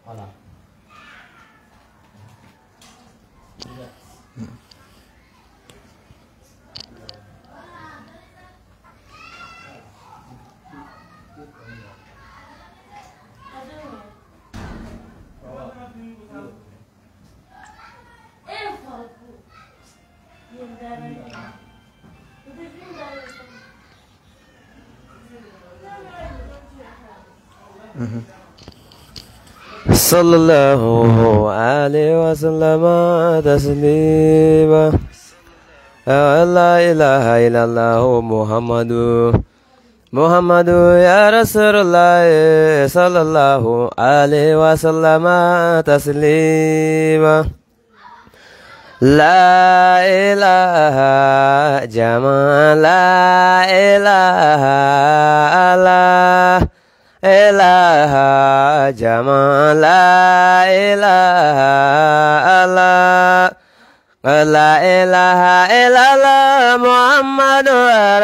Voilà. صلى الله عليه وسلم تسليما. لا إله إلا الله محمد محمد يا رسول الله صلى الله عليه وسلم تسليما. لا إله جمال لا إله لا إله جمال لا إله لا لا إله إلا الله محمد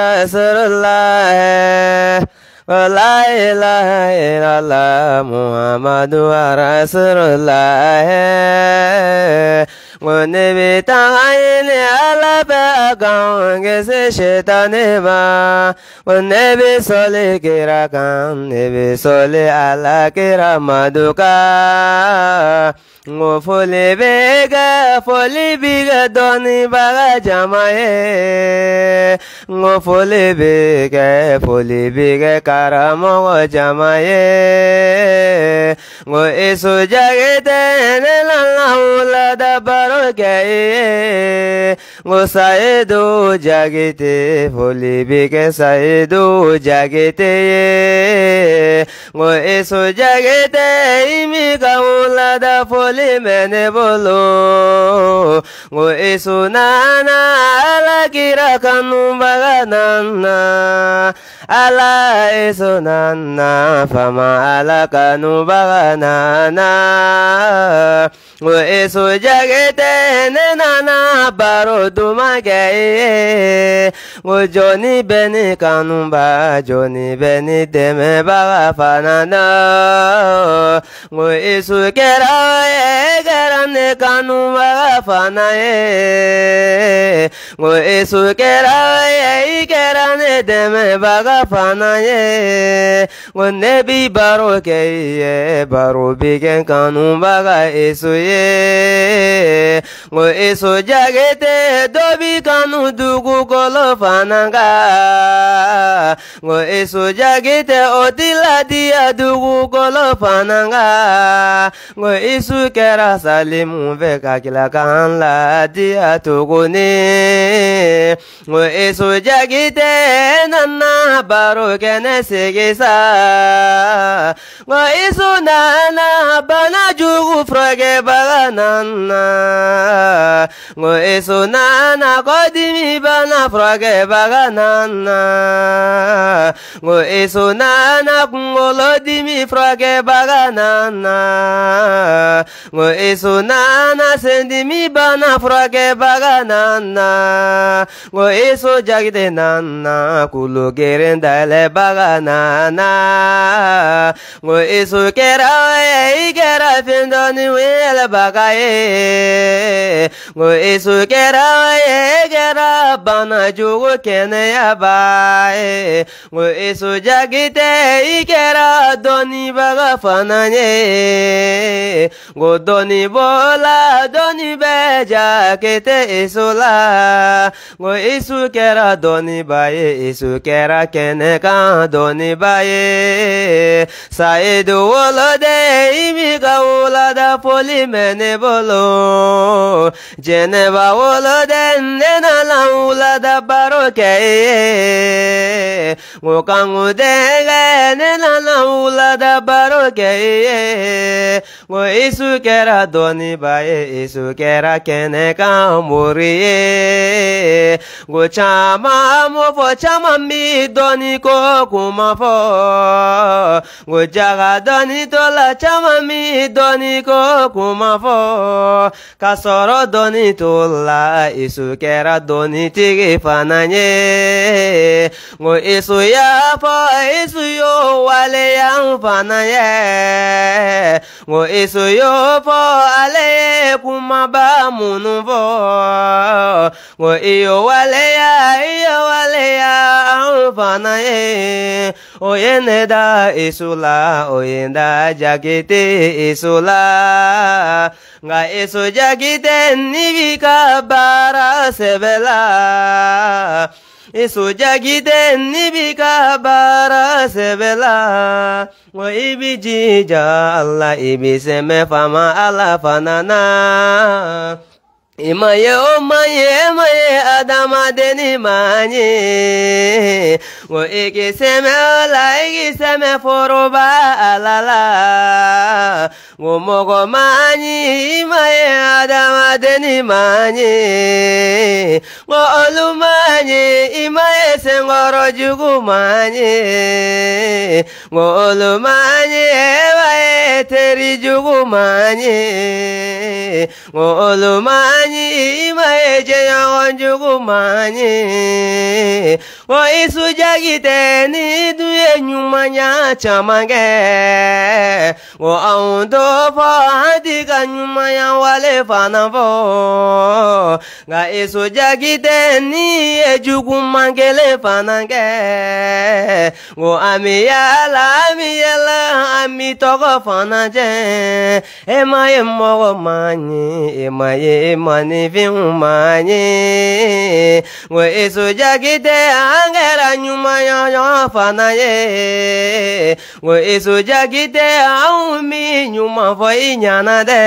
رسول الله. لا إله إلا الله محمد رسول الله. ونبي تعين على بقى شيطان ما ونبي صلي كرا كان نبي صلي على كرا مدوكا foli bega foli biga doni baga jamaye ngo foli bega foli biga karamo jamaye ngo isu jagete ne la la da baro gaye ngo saidu jagete foli biga saidu jagete ngo isu jagete imi kaula da foli mene bolo ngo isu nana ala kira kanu baga nana ala isu nana fama ala kanu baga nana ngo isu jagete ne nana baro duma gaye ngo joni beni kanu ba joni beni deme baga fanana ngo isu kera garane kanu baga fana ye ngo isu kera ye garane deme baga fana ye ngo nebi baro ke ye baro bigen kanu baga isu ye ngo isu jagete dobi kanu dugu kolo fana ga ngo isu jagete otila dia dugu kolo fana ga ngo isu kera salimu ve ka kila kan la dia tuguni ngo isu jagite nana baro kene sigisa ngo isu nana bana jugu froge baga nana ngo isu nana kodimi bana froge baga nana ngo isu nana kungolo dimi froge baga nana ngo isu nana sendimi bana froge baga nana ngo isu jagite nana kulu gerendale baga nana ngo isu kera ye kera findoni wele baga ye ngo isu kera ye kera bana jugu kene ya ba ye ngo isu jagite ikera doni baga fana ye ngo doni bola doni beja kete isula ngo isu kera doni baye isu kera kene kan doni baye saidu wolode imi kaula da foli mene bolo Geneva wolode nena laula da baro ke ngo kangu dege nena laula da baro ke ngo isu kera doni baye isu kera kene kan moriye ngo chama mo fo chama mi doni ko kuma fo ngo jaga doni tola chama mi doni ko kuma fo ka sɔrɔ dɔɔni t'o la isu kɛra dɔɔnitigi fana ye ngo isu y'a fɔ isu y'o waleya n fana ye N ko Isu y'o fɔ ale ye kumaba minnu fɔ, n ko i y'o waleya, i y'o waleya anw fana ye. O ye ne da Isu la, o ye n da Jakite Isu la. Nka Isu Jakite n'i b'i ka baara sɛbɛ la, Isu Jakite n'i b'i ka baara sɛbɛ la, n ko i b'i jija Ala, i b'i sɛmɛ faama Ala fana na. I ma ye o ma ye, e ma ye adamadenni ma ɲi. N ko i k'i sɛmɛ o la, i k'i sɛmɛ foroba Ala la. N ko mɔgɔ ma ɲi, i ma ye adamadenni ma ɲi. N ko olu ma ɲi, i ma ye senkɔrɔ jugu ma ɲi. N ko olu ma ɲi, e ma ye teri jugu ma ɲi. N ko olu ma ɲi, i ma ye jɛɲɔgɔn jugu ma ɲi. N ko Isu Jakite ni dun ye ɲumanya caman kɛ, n ko anw t'o fɔ, an t'i ka ɲumanya wale fana fɔ. Nka Isu Jakite ni ye juguman kelen fana kɛ, n ko an bɛ yaala, an bɛ yɛlɛ, an b'i tɔgɔ fana tiɲɛ. E ma ye mɔgɔ ma ɲi, e ma ye maninfinw ma ɲi. N ko Isu Jakite an kɛra ɲumanya ɲɔgɔn fana ye. N ko Isu Jakite anw mi ɲuman fɔ i ɲɛna dɛ.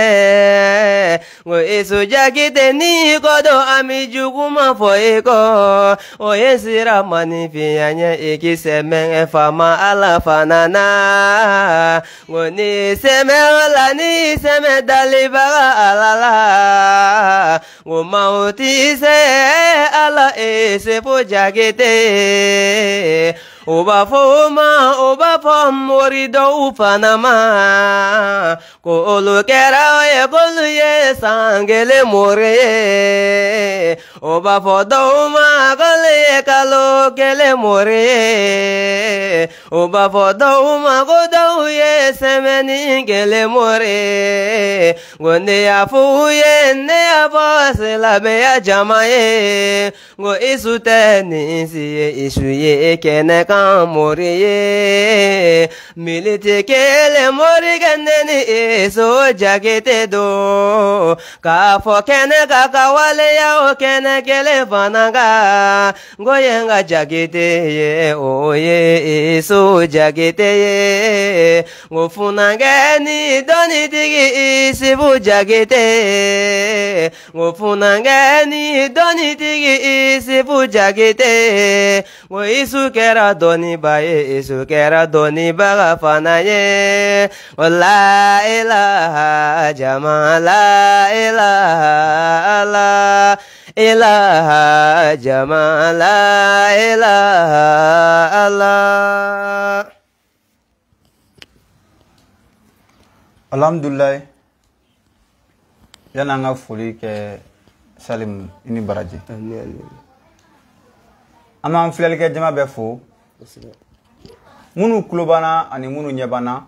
N ko Isu Jakite n'i kɔ don, an bɛ juguman fɔ i kɔ. O ye sira maninfinya ɲɛ, i k'i sɛmɛ faama Ala fana na. N ko n'i sɛmɛ o la, n'i sɛmɛ dalibaga Ala la, n ko maaw t'i se Ala Isufu Jakite. O b'a fɔ o ma, o b'a fɔ mori dɔw fana ma, ko olu kɛra o ye, k'olu ye san kelen mori ye. O b'a fɔ dɔw ma, k'olu ye kalo kelen mori ye. O b'a fɔ dɔw ma, ko dɔw ye sɛmɛni kelen mori ye. N ko ne y'a fɔ u ye, ne y'a fɔ silamɛya jama ye, n ko Isu tɛ nin si ye, Isu ye kɛnɛ kan mori ye. Militi kelen mori kɛ ne ni Isu Jakite don, k'a fɔ kɛnɛ kan ka waleya o kɛnɛ kelen fana kan. N ko ye n ka Jakite ye, o ye Isu Jakite ye. N ko funankɛ ni dɔnnitigi Isufu Jakite. N ko funankɛ ni dɔnnitigi Isufu Jakite. N ko Isu kɛra dɔnniba ye, Isu kɛra dɔnnibaga fana ye. O la ilaha jama, la ilaha la ilaha jama, la ilaha la. Alhamdulilayi, yan'an ka foli kɛ Salim, i ni baraji. An b'an filɛlikɛ jama bɛɛ fo, minnu tulo b'an na ani minnu ɲɛ b'an na.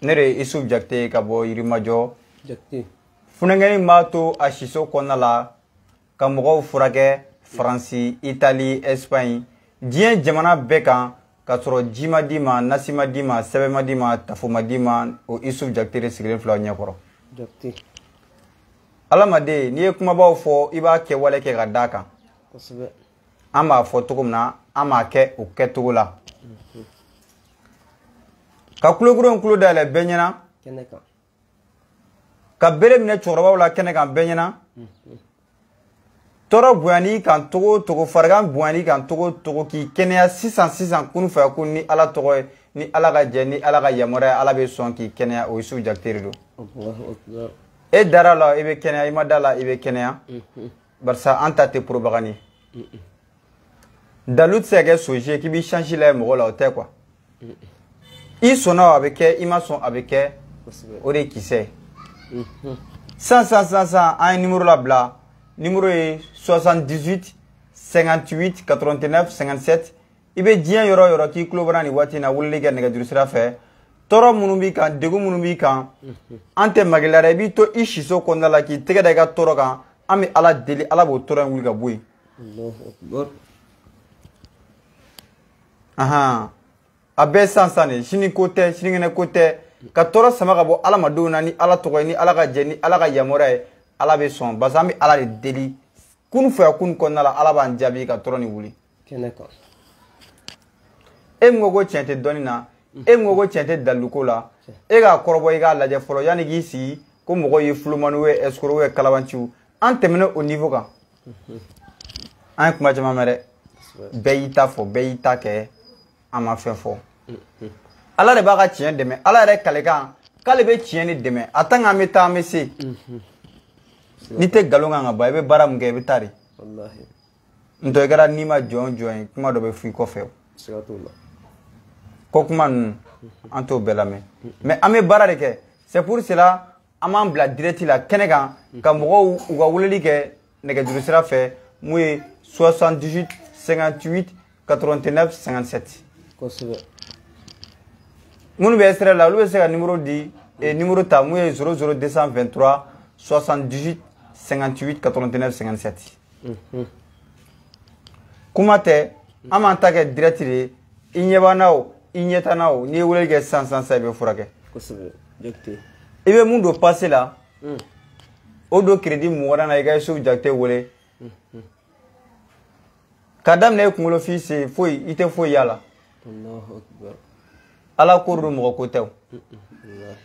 Ne de ye Isufu Jakite ka bɔ Yirimajɔ. Funankɛnin b'a to a siso kɔnɔna la ka mɔgɔw furakɛ Faransi, Itali, Espagne, diɲɛ jamana bɛɛ kan, k'a sɔrɔ ji ma d'i ma, nasi ma d'i ma, sɛbɛn ma d'i ma, tafo ma d'i ma. O Isufu Jakite de sigilen filɛ aw ɲɛkɔrɔ. Adamaden, n'i ye kumabaw fɔ, i b'a kɛwale kɛ ka d'a kan. An b'a fɔ cogo min na, an b'a kɛ o kɛcogo la. Ka kulokuru in kulo dayɛlɛ bɛɛ ɲɛna, ka bere minɛ cɛkɔrɔbaw la kɛnɛ kan bɛɛ ɲɛna. Tɔɔrɔ bonyan'i kan togo o togo, farigan bonyan'i kan togo o togo, k'i kɛnɛya sisan sisan kun fɛ ko ni Ala tɔgɔ ye, ni Ala ka jɛ, ni Ala ka yamaruya, Ala bɛ sɔn k'i kɛnɛya. O Isufu Jakite de don. E dara la, i bɛ kɛnɛya, i ma da la, i bɛ kɛnɛya. Barisa an ta tɛ propagande ye. Dalu tɛ se ka kɛ soje k'i b'i change la mɔgɔ la, o tɛ quoi. I sɔnna a bɛ kɛ, i ma sɔn a bɛ kɛ, o de ye kisɛ ye. San san san san, an ye numéro labila. Numéro ye 78 58 89 57. I bɛ diɲɛ yɔrɔ o yɔrɔ k'i tulo bɔra nin waati in na, weleli kɛ nɛgɛjuru sira fɛ. Tɔɔrɔ minnu b'i kan, degun minnu b'i kan, an tɛ mag'i la dɛ, i b'i to i siso kɔnɔna la k'i tɛgɛ da i ka tɔɔrɔ kan, an bɛ Ala deli, Ala b'o tɔɔrɔ in wuli ka bɔ yen. Ahan, a bɛɛ san san de, sini ko tɛ, sinikɛnɛ ko tɛ, ka tɔɔrɔ sama ka bɔ adamadenw na ni Ala tɔgɔ ye, ni Ala ka jɛ, ni Ala ka yamaruya ye, Ala bɛ sɔn, parce que an bɛ Ala de deli. Kun fɛ kun kɔnɔna la, Ala b'an jaabi ka tɔɔrɔ nin wuli. Kɛnɛ kan. E min ko ko tiɲɛ tɛ dɔnni na, e min ko ko tiɲɛ tɛ daliluko la, e k'a kɔrɔbɔ i k'a lajɛ fɔlɔ yanni k'i sigi ko mɔgɔw ye fulomani ye, escroc ye, kalabanciw. An tɛmɛna o niveau kan. An ye kuma caman mɛn dɛ. Bɛɛ y'i ta fɔ, bɛɛ y'i ta kɛ, an ma fɛn fɔ. Ala de b'a ka tiɲɛ dɛmɛ. Ala yɛrɛ kalekan k'ale bɛ tiɲɛ de dɛmɛ. A tant qu'an bɛ taa, an bɛ se. N'i tɛ nkalon kan ka ban, i bɛ baara min kɛ, i bɛ taa de. N tɔ i kɛra n'i ma jɔn jɔn ye, kuma dɔ bɛ fɔ i kɔfɛ. Ko kuma ninnu, an t'o bɛɛ lamɛn. Mais an bɛ baara de kɛ. C'est pour cela an b'an bila direct la kɛnɛ kan ka mɔgɔw u ka weleli kɛ nɛgɛjuru sira fɛ mun ye 78 58 89 57. Kosɛbɛ. Minnu bɛ extrait la, olu bɛ se ka numéro di, numéro ta mun ye 00 223 78 58 89 57. Kuma tɛ, an b'an ta kɛ direct de ye. I ɲɛ b'an na o, i ɲɛ t'an na o, n'i ye weleli kɛ sisan sisan sisan, i bɛ furakɛ. Kosɛbɛ. I bɛ mun don passé la, o don crédit 20 na, i ka Isufu Jakite wele. Ka daminɛ i kunkolo f'i sen, foyi i tɛ foyi y'a la. Ala ko don, mɔgɔ ko tɛ o.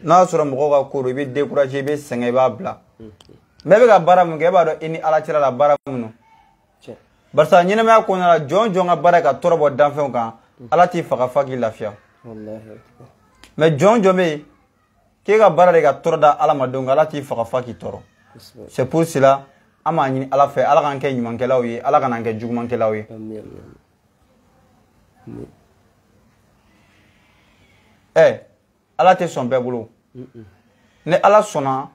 N'a y'a sɔrɔ mɔgɔw ka ko don, i bɛ décourager, i bɛ sɛgɛn, i b'a bila. Mais e bɛ ka baara min kɛ, e b'a dɔn i ni Ala cɛla la baara min don. Barisa ɲɛnɛmaya kɔnɔna la, jɔn jɔn ka baara ye ka tɔɔrɔ bɔ danfɛnw kan, Ala t'i faga f'a k'i lafiya. Mais jɔn jɔn bɛ yen k'e ka baara de ka tɔɔrɔ da adamadenw kan, Ala t'i faga f'a k'i tɔɔrɔ. C'est pour cela an b'a ɲini Ala fɛ, Ala k'an kɛ ɲumankɛlaw ye, Ala kan'an kɛ jugumankɛlaw ye. Ala tɛ sɔn bɛɛ bolo. Ni Ala sɔnna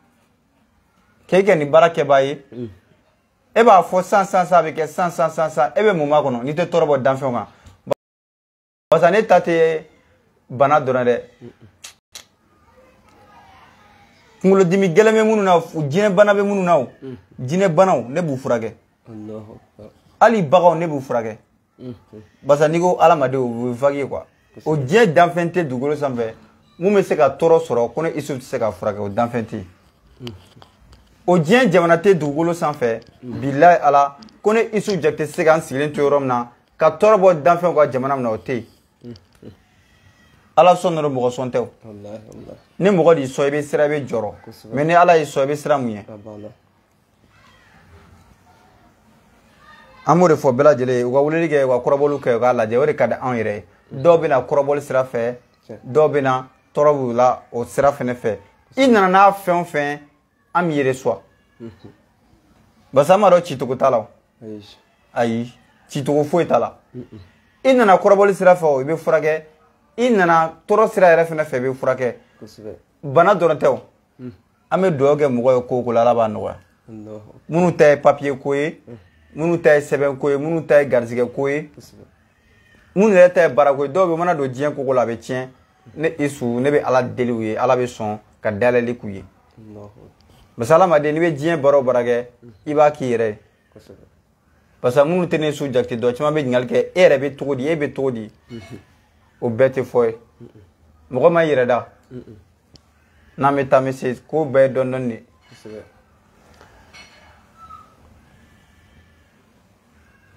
k'e kɛ nin baara kɛbaa ye, e b'a fɔ san san san bɛ kɛ san san san san, e bɛ mun ma kɔnɔ n'i tɛ tɔɔrɔ bɔ danfɛnw kan? Parce que ne ta tɛ bana dɔrɔn dɛ. Kunkolodimi gɛlɛn bɛ minnu na, jinɛ bana bɛ minnu na o, jinɛ banaw ne b'u furakɛ. Hali baganw ne b'u furakɛ. Parce que n'i ko adamadenw, o bɛ vague quoi. O diɲɛ danfɛn tɛ dugukolo sanfɛ mun bɛ se ka tɔɔrɔ sɔrɔ ko ne Isufu tɛ se ka furakɛ, o danfɛn tɛ yen. O diɲɛ jamana tɛ dugukolo sanfɛ, bilayi Ala, ko ne Isufu Jakite tɛ se ka n sigilen to yɔrɔ min na ka tɔɔrɔ bɔ danfɛnw ka jamana min na, o tɛ yen. Ala sɔn dɔrɔn, mɔgɔ sɔn tɛ o. Ni mɔgɔ de y'i sɔn, i bɛ siran, i bɛ jɔrɔ. Mais ni Ala y'i sɔn, i bɛ siran mun ɲɛ? An b'o de fɔ bɛɛ lajɛlen ye, u ka weleli kɛ, u ka kɔrɔbɔliw kɛ, u k'a lajɛ, o de ka di anw yɛrɛ ye. Dɔw bɛ na kɔrɔbɔli sira fɛ, dɔw bɛ na tɔɔrɔ b'u la o sira fɛnɛ fɛ. I nana n'a fɛn o fɛn, an b'i reçoit. Parce que an b'a dɔn cicogo t'a la o. Ayi, cicogo foyi t'a la. I nana kɔrɔbɔli sira fɛ o, i bɛ furakɛ. I nana tɔɔrɔ sira yɛrɛ fɛnɛ fɛ, i bɛ furakɛ. Bana dɔrɔn tɛ o. An bɛ dugawu kɛ mɔgɔ ye ko o ko la, Ala b'a nɔgɔya. Minnu ta ye papier ko ye, minnu ta ye sɛbɛn ko ye, minnu ta ye garisɛgɛ ko ye, minnu yɛrɛ ta ye baara ko ye. Dɔw bɛ mana don diɲɛ ko la, a bɛ tiɲɛ. Ne Isu, ne bɛ Ala deli u ye, Ala bɛ sɔn ka dayɛlɛli k'u ye. Parce que adamaden, n'i bɛ diɲɛ baara o baara kɛ, i b'a k'i yɛrɛ ye. Parce que minnu tɛ ne Isufu Jakite dɔn, caman bɛ ɲininkali kɛ, e yɛrɛ bɛ cogo di, e bɛ cogo di? O bɛɛ tɛ fɔ ye. Mɔgɔ ma yɛrɛ da. N'an bɛ taa, an bɛ se, ko bɛɛ ye dɔɔni dɔɔni de.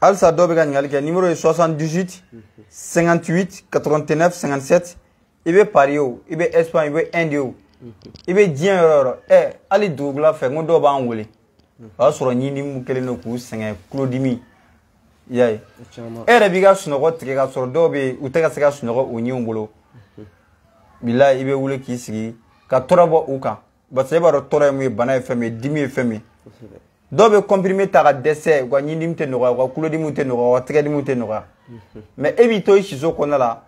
Halisa dɔw bɛ ka ɲininkali kɛ, numéro ye 78 58 89 57. I bɛ Paris o, i bɛ Espagne, i bɛ Inde o, i bɛ diɲɛ yɔrɔ o yɔrɔ. Hali dugukolo fɛ, n ko dɔw b'an wele. O y'a sɔrɔ ɲindimi kɛlen don k'u sɛgɛn, tulodimi. I y'a ye. E yɛrɛ b'i ka sunɔgɔ tigɛ ka sɔrɔ dɔw bɛ yen, u tɛ ka se ka sunɔgɔ u ɲinw bolo. Bilayi, i bɛ wuli k'i sigi ka tɔɔrɔ bɔ u kan. Parce que e b'a dɔn tɔɔrɔ ye mun ye, bana ye fɛn min ye, dimi ye fɛn min ye. Dɔw bɛ comprimé ta ka dɛsɛ, u ka ɲindimi tɛ nɔgɔya, u ka tulodimiw tɛ nɔgɔya, u ka tɛgɛdimiw tɛ nɔgɔya. Mais e b'i to i siso kɔnɔna la,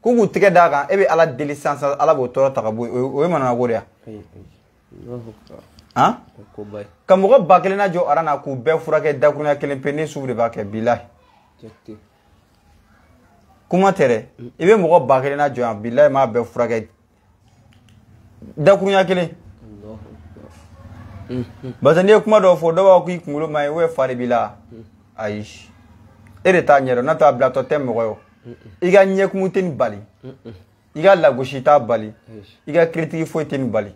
k'u k'u tɛgɛ d'a kan, e bɛ Ala deli sisan sisan, Ala b'o tɔɔrɔ ta ka bɔ yen. O ye manamana ko de ye. Han? Ka mɔgɔ 1000 na jɔ aran na k'u bɛɛ furakɛ dakurunya kelen pe, ne Isufu de b'a kɛ, bilayi. Kuma tɛ dɛ, i bɛ mɔgɔ 1000 na jɔ yan, bilayi, m'a bɛɛ furakɛ. Dakuruɲa kelen. Parce que n'i ye kuma dɔw fɔ dɔw b'a fɔ k'i kunkolo man ɲi ou fa de b'i la. Ayi. E de t'a ɲɛdɔn n'o tɛ a bilatɔ tɛ mɔgɔ ye o. I ka ɲɛkumu tɛ nin bali. I ka lagosi t'a bali. I ka kiritigi foyi tɛ nin bali.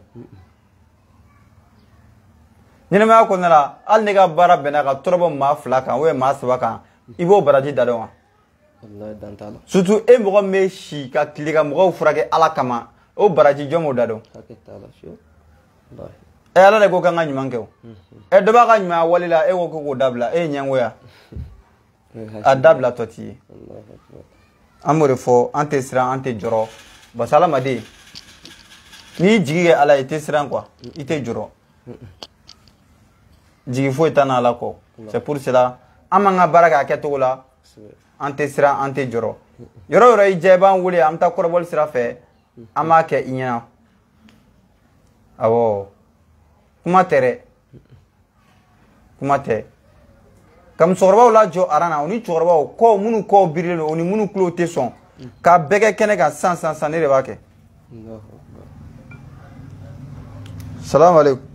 Ɲɛnɛmaya kɔnɔna la hali ne ka baara bɛnna ka tɔrɔ bɔ maa 2 kan ou maa 3 kan i b'o baraji da dɔn wa? Surtout e mɔgɔ min bɛ si ka tile ka mɔgɔw furakɛ Ala kama o baraji jɔn b'o da dɔn? Ɛ Ala de ko k'an ka ɲuman kɛ o. Ɛ dɔ b'a ka ɲumanya wale la e ko k'o dabila e ye ɲɛngoya. A dabila tɔ t'i ye. An b'o de fɔ an tɛ siran an tɛ jɔrɔ parce que hadamaden n'i jigi kɛ Ala ye i tɛ siran quoi i tɛ jɔrɔ. Jigi foyi t'a n'Ala kɔ. C'est pour cela an b'an ka baara kɛ a kɛcogo la an tɛ siran an tɛ jɔrɔ. Yɔrɔ o yɔrɔ i diya i b'an wele an bɛ taa kɔrɔbɔli sira fɛ an b'a kɛ i ɲɛna. Awɔ kuma tɛ dɛ kuma tɛ. Ka musokɔrɔbaw lajɔ aran na o ni cɛkɔrɔbaw kɔw minnu kɔw birilen don o ni minnu tulo tɛ sɔn k'a bɛɛ kɛ kɛnɛ kan sisan sisan sisan ne de b'a kɛ. Salamu aleykum.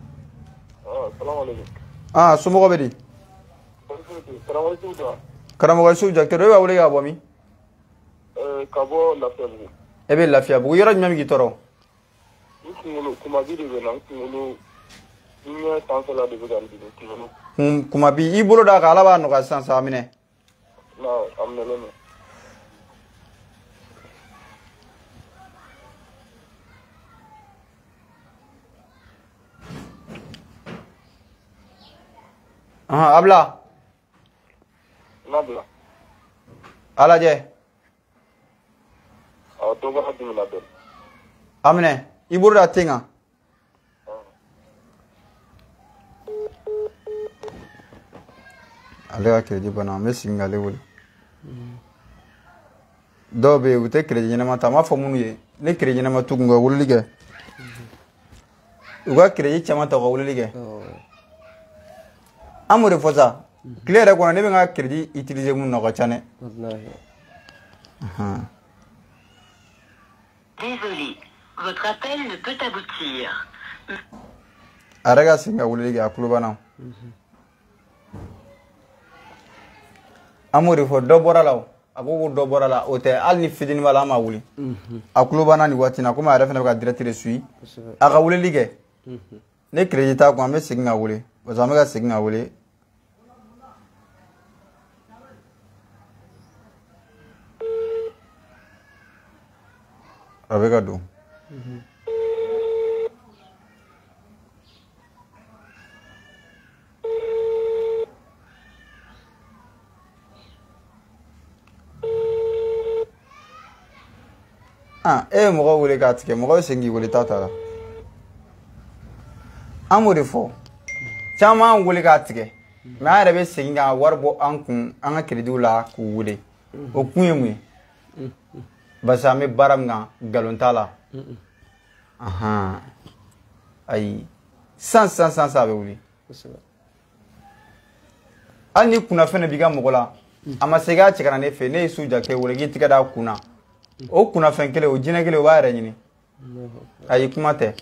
Ah somɔgɔw bɛ di? Karamɔgɔ Yusufu Jakite e b'a wele k'a bɔ min? Ka bɔ Lafiyabugu. E bɛ Lafiyabugu yɔrɔ jumɛn bɛ k'i tɔɔrɔ? N kunkolo kumabi de bɛ na n kunkolo n ɲɛ sanfɛla de bɛ ka n dimi kunkolo. Kumabi i bolo d'a kan Ala b'a nɔgɔya sisan sisan a minɛ. Non a minɛlen don. A bila. N'a bila. A lajɛ. Awɔ dɔ bɔra dimi na dɔɔni. A minɛ i bolo da ten kan. Ale ka crédit banna an bɛ segin k'ale wele. Dɔw bɛ yen u tɛ crédit ɲɛnama ta n b'a fɔ minnu ye ni crédit ɲɛnama t'u kun u ka weleli kɛ. U ka crédit caman ta u ka weleli kɛ. An b'o de fɔ sa tile yɛrɛ kɔnɔ ne bɛ n ka crédit utiliser mun na o ka ca dɛ. Désolé, votre appel ne peut aboutir. A yɛrɛ ka segin ka weleli kɛ a tulo b'an na. An b'o de fɔ dɔ bɔra la o a ko ko dɔ bɔra la o tɛ hali ni fitinin b'a la an b'a wuli. A tulo b'an na nin waati in na komi a yɛrɛ fana bɛ ka direct de suit a ka weleli kɛ. Ne crédit t'a kun an bɛ segin ka wele parce que an bɛ ka segin ka wele. A bɛ ka don. Ah, e ye mɔgɔ wele k'a tigɛ mɔgɔ bɛ segin k'i wele t'a ta la. An b'o de fɔ caman wele k'a tigɛ mais an yɛrɛ bɛ segin ka wari bɔ an kun an ka crédit la k'u wele o kun ye mun ye? Parce que an bɛ baara min kan nkalon t'a la. Ayi sisan sisan sisan a bɛ wuli. Hali ni kunnafɛn de b'i ka mɔgɔ la a ma se k'a cɛ ka na ne fɛ ne ye Yusufu Jakite wele k'i tɛgɛ d'a kun na o kunnafɛn kelen o jinɛ kelen o b'a yɛrɛ ɲini. Ayi kuma tɛ.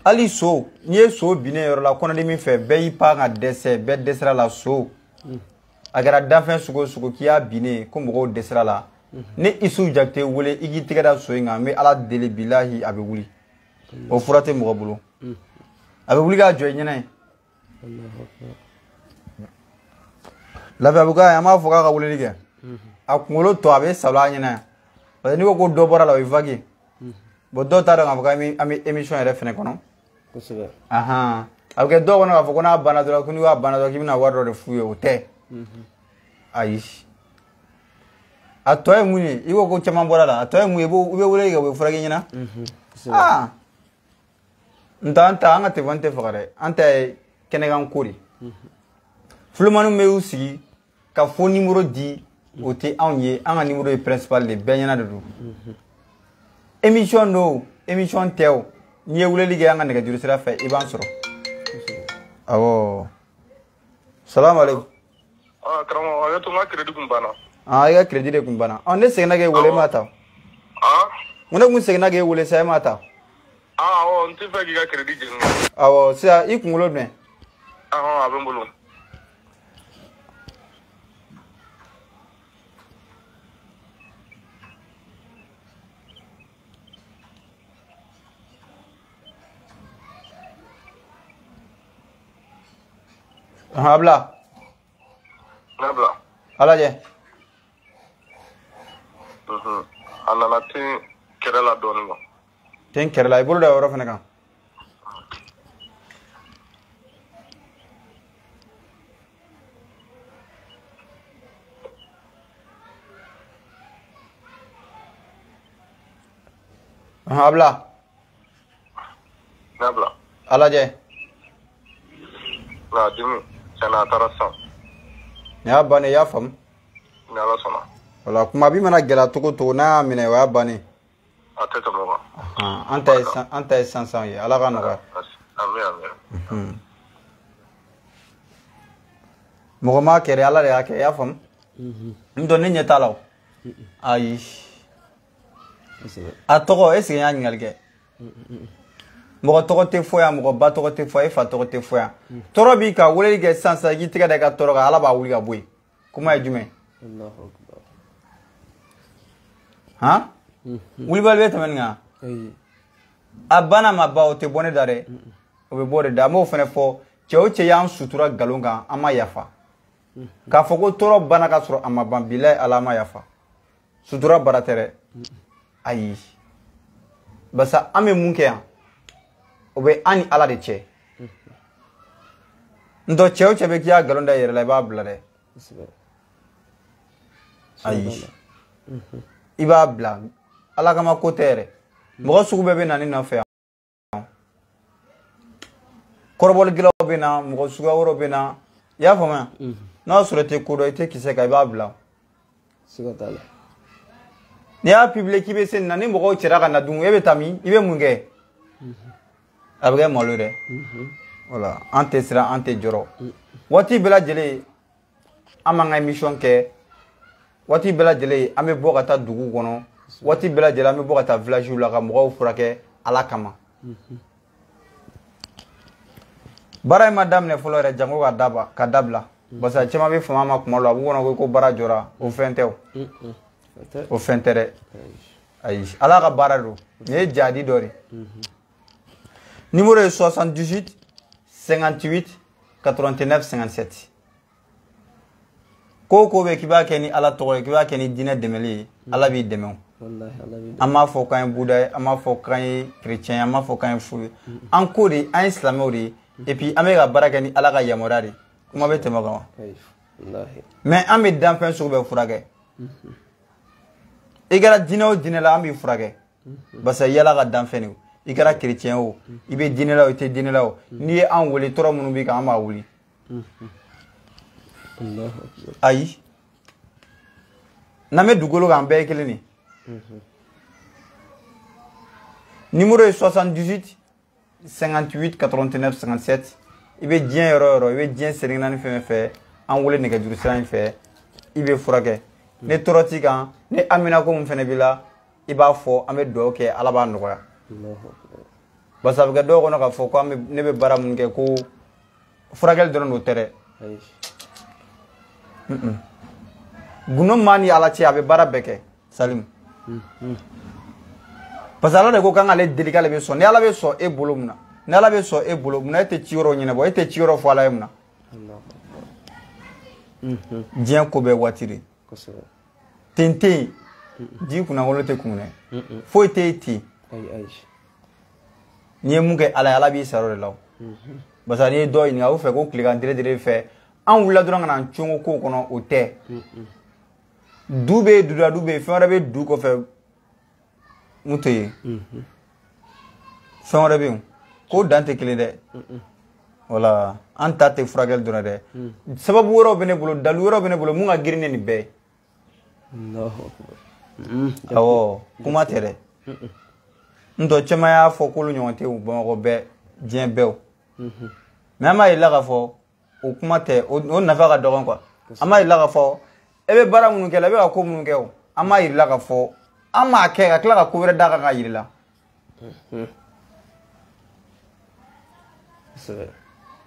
Hali so n'i ye so binnen yɔrɔ la kɔnɔdimi fɛ bɛɛ y'i pan ka dɛsɛ bɛɛ dɛsɛra la so a kɛra danfɛn sugu o sugu k'i y'a binnen ko mɔgɔw dɛsɛra la ni Yusufu Jakite wele i k'i tɛgɛ da so in kan n bɛ Ala deli bilahi a bɛ wuli o fura tɛ mɔgɔ bolo a bɛ wuli k'a jɔ i ɲɛna ye. Lafiyabugu an b'a fɔ k'a ka weleli kɛ a kunkolo tɔ a bɛ salo a ɲɛna yan parce que n'i ko ko dɔ bɔra la o ye vague ye. Bon dɔw t'a dɔn k'a fɔ k'an bɛ émission yɛrɛ fɛnɛ kɔnɔ. Kosɛbɛ. A bɛ kɛ dɔw kɔnɔ k'a fɔ ko n'a banna dɔrɔn ko n'i ko a banna dɔrɔn k'i bɛna wari dɔ de f'u ye o tɛ. Ayi. A tɔ ye mun ye i ko ko caman bɔra la a tɔ ye mun ye i bɛ weleli kɛ u bɛ furakɛ ɲɛna. Aa n ta an ta an ka téléphone tɛ faga dɛ an ta ye kɛnɛkan ko de. Fulomaniw bɛ y'u sigi ka faux numéro di o tɛ anw ye an ka numéro ye principal de bɛɛ ɲɛna de don. Émission don émission tɛ o n'i ye weleli kɛ an ka nɛgɛjuru sira fɛ i b'an sɔrɔ. Awɔ. Salamu aleykum. Ah karamɔgɔ a to n ka crédit kun banna. Ah i ka crédit de kun banna. Ɔ ne seginna k'e wele e m'a ta. Ah. N ko ne kun seginna k'e wele sa e m'a ta. Awɔ, n tɛ fɛ k'i ka crédit jeni. Awɔ, sisan i kunkolo jumɛn? Ahɔn, a bɛ n bolo. A bila. Ne bila. A lajɛ. A nana ten kɛrɛ la dɔɔnin quoi. Ten kɛrɛ la, i bolo da o yɔrɔ fana kan. A bila. Ne bila. A lajɛ. Nka dimi, tiɲɛna a taara sisan. Nin y'a bannen, i y'a faamu? Ni Ala sɔnna. Wala kuma bi mana gɛlɛya cogo o cogo n'a y'a minɛ o y'a bannen. A tɛ tɛmɛ o kan. An ta ye sansan ye, Ala ka nɔgɔya. Ami ami. Mɔgɔ m'a kɛ dɛ, Ala de y'a kɛ, i y'a faamu? N dɔn ne ɲɛ t'a la o. Ayi. A tɔgɔ, est ce que n y'a ɲininkali kɛ? Mɔgɔ tɔgɔ tɛ fɔ yan, mɔgɔ ba tɔgɔ tɛ fɔ yan, e fa tɔgɔ tɛ fɔ yan. Tɔɔrɔ b'i kan, weleli kɛ sisan sisan, i k'i tɛgɛ da i ka tɔɔrɔ kan, Ala b'a wuli ka bɔ yen. Kuma ye jumɛn? Han? Wulibali bɛ tɛmɛ nin kan? A banna ma ban, o tɛ bɔ ne da dɛ. O bɛ bɔ de da. An b'o fana fɔ, cɛ o cɛ y'an sutura nkalon kan, an ma yafa. K'a fɔ ko tɔɔrɔ banna ka sɔrɔ a ma ban, bilayi Ala ma yafa. Sutura baara tɛ dɛ. Ayi. Barisa an bɛ mun kɛ yan? O bɛ an ni Ala de cɛ. N tɔ cɛ o cɛ bɛ k'i y'a nkalon da i yɛrɛ la, i b'a bila dɛ. Ayi. I b'a bila. Ala kama ko tɛ yɛrɛ. Mɔgɔ sugu bɛɛ bɛ na ne nɔfɛ yan. Kɔrɔbɔlikɛlaw bɛ na, mɔgɔ suguya wɛrɛw bɛ na. I y'a faamuya? N'a y'a sɔrɔ i tɛ ko dɔn, i tɛ kisɛ kan, i b'a bila. Siga t'a la. N'i y'a publier k'i bɛ se nin na, ni mɔgɔw cɛra ka na dun, e bɛ taa min? I bɛ mun kɛ? A bɛ kɛ malo dɛ. Voilà, an tɛ siran, an tɛ jɔrɔ. Waati bɛɛ lajɛlen an b'an ka émission kɛ. Waati bɛɛ lajɛlen an bɛ bɔ ka taa dugu kɔnɔ. Waati bɛɛ lajɛlen an bɛ bɔ ka taa village la ka mɔgɔw furakɛ Ala kama. Baara in ma daminɛ fɔlɔ yɛrɛ, jango ka dabila. Parce que caman bɛ fama ma kuma dɔ la, a b'u kɔnɔ ko baara jɔra, o fɛn tɛ o. O fɛn tɛ dɛ. Ayi, Ala ka baara don. Nin ye jadi dɔ de. Numéro est 78 58 89 57. Ko ko bɛ k'i b'a kɛ ni Ala tɔgɔ ye, k'i b'a kɛ ni diinɛ dɛmɛli ye, Ala b'i dɛmɛ o. An m'a fɔ k'an ye Buda ye, an m'a fɔ k'an ye chrétien ye, an m'a fɔ k'an ye fu ye. An ko de, an ye silamɛw de ye. Et puis an bɛ ka baara kɛ ni Ala ka yamaruya de ye. Kuma bɛ tɛmɛ o kan wa? Mais an bɛ danfɛn sugu bɛɛ furakɛ. I kɛra diinɛ o diinɛ la, an b'i furakɛ. Parce que yala ka danfɛn de ye. I kɛra chrétien o, i bɛ diinɛ la o, i tɛ diinɛ la o, n'i ye an wele, tɔɔrɔ minnu b'i kan, an b'a wuli. Ayi. N'an bɛ dugukolo kan, an bɛɛ ye kelen de. Numéro ye 78 58 89 57. I bɛ diɲɛ yɔrɔ o yɔrɔ, i bɛ diɲɛ seleke naani fɛn fɛn fɛ, an wele nɛgɛjuru sira in fɛ, i bɛ furakɛ. Ni tɔɔrɔ t'i kan, ni aminako min fɛnɛ b'i la, i b'a fɔ, an bɛ dugawu kɛ, Ala b'a nɔgɔya. Parce que a bɛ kɛ dɔw kɔnɔ k'a fɔ ko ne bɛ baara mun kɛ ko furakɛli dɔrɔn don, tɛ dɛ. Gundo maa ni Ala cɛ, a bɛ baara bɛɛ kɛ, Salim. Parce que Ala de ko k'an k'ale deli k'ale bɛ sɔn. Ni Ala bɛ sɔn e bolo mun na? Ni Ala bɛ sɔn e bolo mun na, e tɛ ci yɔrɔ ɲɛnabɔ, e tɛ ci yɔrɔ fɔ Ala ye mun na? Diɲɛ ko bɛɛ waati de. Ten tɛ yen, ji kunnawolo tɛ kun dɛ. Foyi tɛ yen ten. N'i ye mun kɛ Ala ye, Ala b'i sara o de la o. Parce que n'i ye dɔw ɲininka, a b'u fɛ ko tilegan dere fɛ, an wulila dɔrɔn ka na an congo kow kɔnɔ, o tɛ. Du bɛ yen, dudadu bɛ yen, fɛn wɛrɛ bɛ du kɔfɛ mun tɛ yen. Fɛn wɛrɛ bɛ yen, ko dan tɛ kelen dɛ. Voilà, an ta tɛ furakɛli dɔrɔn dɛ. Sababu wɛrɛw bɛ ne bolo, dalu wɛrɛw bɛ ne bolo mun ka girin ne nin bɛɛ ye. Awɔ, kuma tɛ dɛ. N tɔ caman y'a fɔ k'olu ɲɔgɔn tɛ Bamakɔ bɛɛ, diɲɛ bɛɛ o. Mais an b'a yir'i la k'a fɔ o kuma tɛ, o nafa ka dɔgɔn quoi. An b'a yir'i la k'a fɔ e bɛ baara minnu kɛ la, e bɛ ka ko minnu kɛ o, an b'a yir'i la k'a fɔ an b'a kɛ ka tila ka ko wɛrɛ d'a kan k'a yir'i la.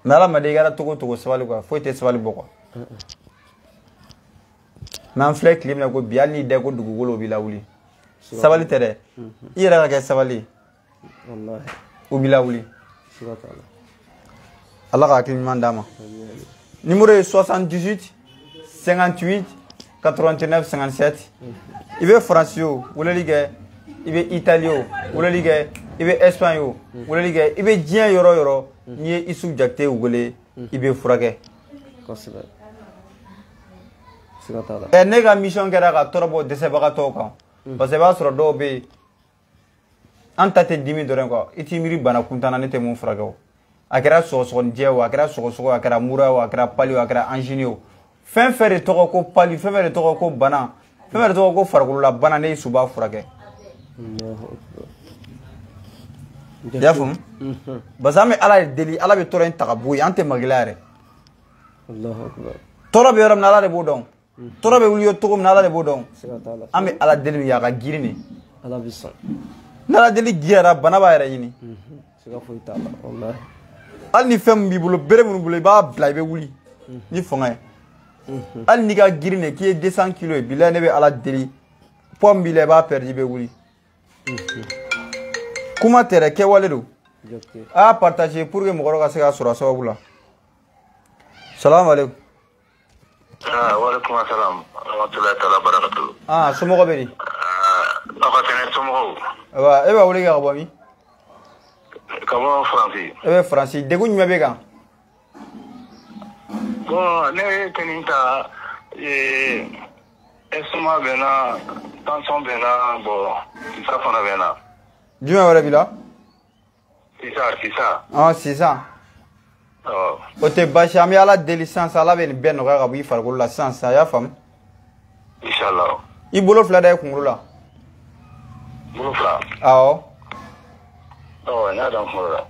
Mais ala ma de i kɛra togo togo sabali quoi, foyi tɛ sabali bɔ quoi. Mais an filɛ tile min na ko bi, hali n'i da ko dugukolo o b'i lawuli. Sabali tɛ dɛ, i yɛrɛ ka kɛ sabali, o b'i lawuli. Ala ka hakili ɲuman d'a ma. Numéro ye 78 58 89 57. I bɛ Faransi o, weleli kɛ. I bɛ Italie o, weleli kɛ. I bɛ Espagne o, weleli kɛ. I bɛ diɲɛ yɔrɔ o yɔrɔ, n'i ye Isufu Jakite wele, i bɛ furakɛ. Kosɛbɛ. Siga t'a la. Ɛ, ne ka mission kɛra ka tɔɔrɔ bɔ dɛsɛbagatɔw kan. Parce que i b'a sɔrɔ dɔw bɛ yen, an ta tɛ dimi dɔrɔn quoi. I t'i miiri bana kuntan na, ne tɛ mun furakɛ o. A kɛra sɔgɔsɔgɔnijɛ o, a kɛra sɔgɔsɔgɔ, a kɛra mura o, a kɛra pali o, a kɛra angine o. Fɛn fɛn de tɔgɔ ko pali, fɛn fɛn de tɔgɔ ko bana, fɛn fɛn de tɔgɔ ko farikolola bana, ne Isufu b'a furakɛ. I y'a faamu? Parce que an bɛ Ala de deli, Ala bɛ tɔɔrɔ in ta ka bɔ yen, an tɛ magila yɛrɛ. Tɔɔrɔ bɛ yɔrɔ min na, Ala de b'o dɔn. Tɔɔrɔ bɛ wuli cogo min na, Ala de b'o dɔn. An bɛ Ala deli min kɛ, a ka girin de. Ala bɛ sɔn. N'Ala deli giriyara, bana b'a yɛrɛ ɲini. Siga foyi t'a la, walahi. Hali ni fɛn min b'i bolo, bere minnu bolo, i b'a bila, i bɛ wuli ni fanga ye. Hali n'i ka girin de, k'i ye 200 kilos ye, bilahi ne bɛ Ala deli, poids min b'i la, i b'a perdu, i bɛ wuli. Kuma tɛ dɛ, kɛwale don. A y'a partager pour que mɔgɔ wɛrɛ ka se k'a sɔrɔ a sababu la. Salamu aleykum. Waaleykum salam rahmatulahi taala barakatu. Ah, somɔgɔw bɛ di? Aw ka kɛnɛ, somɔgɔw? Ayiwa, e b'a wele ka bɔ min? Ka bɔ Faransi. E bɛ Faransi, degun jumɛn b'e kan? Bon, ne ye kɛnin ta, estomac bɛ n na, tension bɛ n na, bon, sisa fana bɛ n na. Jumɛn wɛrɛ b'i la? Sisa. Ah, sisan. O tɛ baasi, an bɛ Ala deli sisan sisan, Ala bɛ nin bɛɛ nɔgɔya ka bɔ i farikolo la sisan sisan, i y'a faamu? Inshallah. I bolo fila da i kunkolo la. Bolo fila? Awɔ. Ɔ, n y'a da n kunkolo la.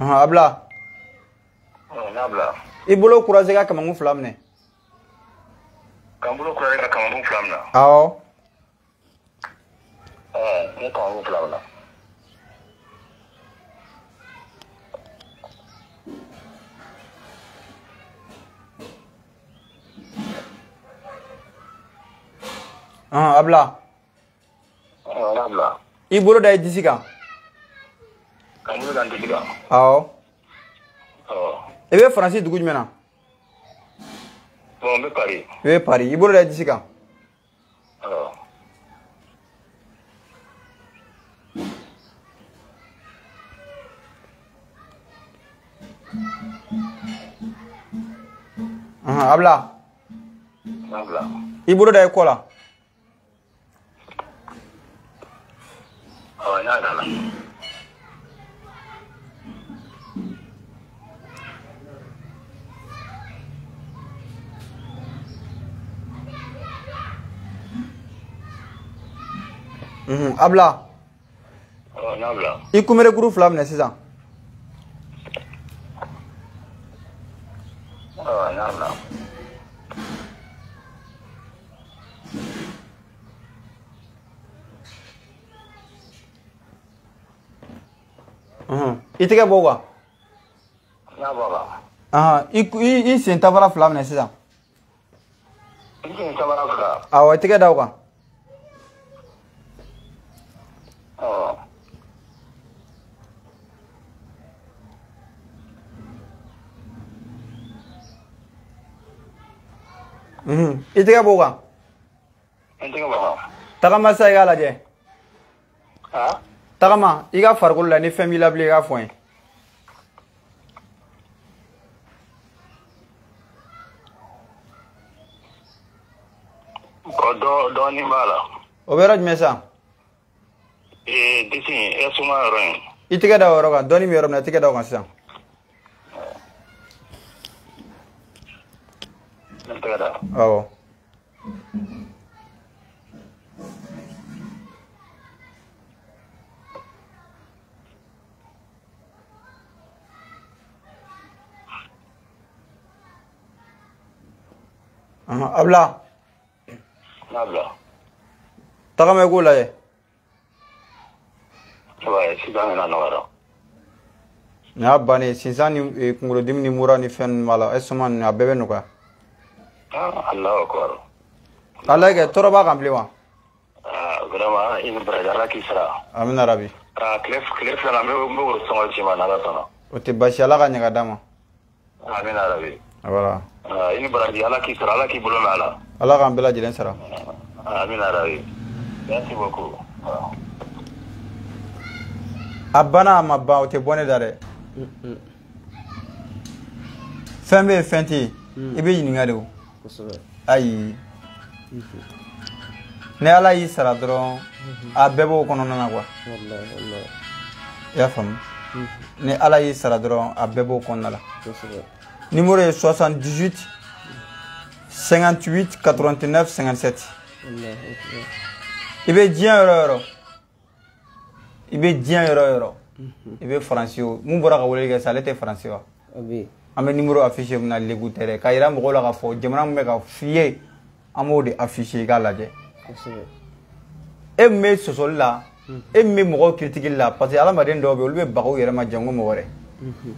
Abla. Abla. I bolo croisé ka kamankun fila minɛ. K'an bolo croisé ka kamankun fila minɛ. Awɔ. Ne kamankun fila minɛ. Abla. Abla. I bolo da i disi kan. K'an bolo da n disi kan. Awɔ. I bɛ Faransi dugu jumɛn na? Bon, n bɛ Paris. I bɛ Paris, i bolo da i disi kan. Awɔ. Abla. Abla. I bolo da i kɔ la. Awɔ, n y'a da la. Abla. Abla. I kunbere kuru fila minɛ sisan. Abla. I tɛgɛ bɔ o kan. N y'a bɔ a kan. I sen tafara fila minɛ sisan. I sen tafara fila. Awɔ, i tɛgɛ da o kan. I tɛgɛ b'o kan. N tɛgɛ b'o kan. Tagama sa, i k'a lajɛ. Tagama, i ka farikolo la ni fɛn b'i la bilen, i k'a fɔ n ye. Dɔɔnin b'a la. O bɛ yɔrɔ jumɛn sisan? Disi estomac yɔrɔ in. I tɛgɛ da o yɔrɔ kan, dɔɔnin bɛ yɔrɔ min na, i tɛgɛ da o kan sisan. N tɛgɛ da. Awɔ. Abla. Abla. Tagama i k'o lajɛ. Ouais, sisan nana nɔgɔyara. Nin y'a bannen sinsan ni kunkolodimi ni mura ni fɛn ninnu b'a la estomac ninnu a bɛɛ bɛ nɔgɔya. Ah, Allahu akbar. Ala kɛ tɔɔrɔ b'a kan bilen wa? Ah, vraiment i ni baraji Ala k'i sara. Amina rabi. Ah, tile fila n bɛ woro sɔngɔ ci ma n'Ala sɔnna. O tɛ baasi Ala ka ɲɛ ka d'a ma. Amina rabi. Voilà. Ah, i ni baraji Ala k'i sara Ala k'i bolo mɛn a la. Ala k'an bɛɛ lajɛlen sara. Amina rabi. Merci beaucoup. A banna a ma ban o tɛ bɔ ne da dɛ. Fɛn bɛ yen fɛn tɛ yen i bɛ ɲininka de o. Ayi. Ni Ala y'i sara dɔrɔn a bɛɛ b'o kɔnɔna na quoi. I y'a faamu? Ni Ala y'i sara dɔrɔn a bɛɛ b'o kɔnɔna la. Numéro ye 78 58 89 57. I bɛ diɲɛ yɔrɔ o yɔrɔ. I bɛ diɲɛ yɔrɔ o yɔrɔ. I bɛ faransi o mun bɔra ka weleli kɛ sisan ale tɛ faransi wa? An bɛ numéro affiché mun na legu tɛ dɛ k'a yira mɔgɔw la k'a fɔ jamana min bɛ ka f'i ye an b'o de affiché i k'a lajɛ. E min bɛ sɔsɔli la e min bɛ mɔgɔw critiquer la parce que adamaden dɔw bɛ yen olu bɛ baga u yɛrɛ ma jango mɔgɔ wɛrɛ.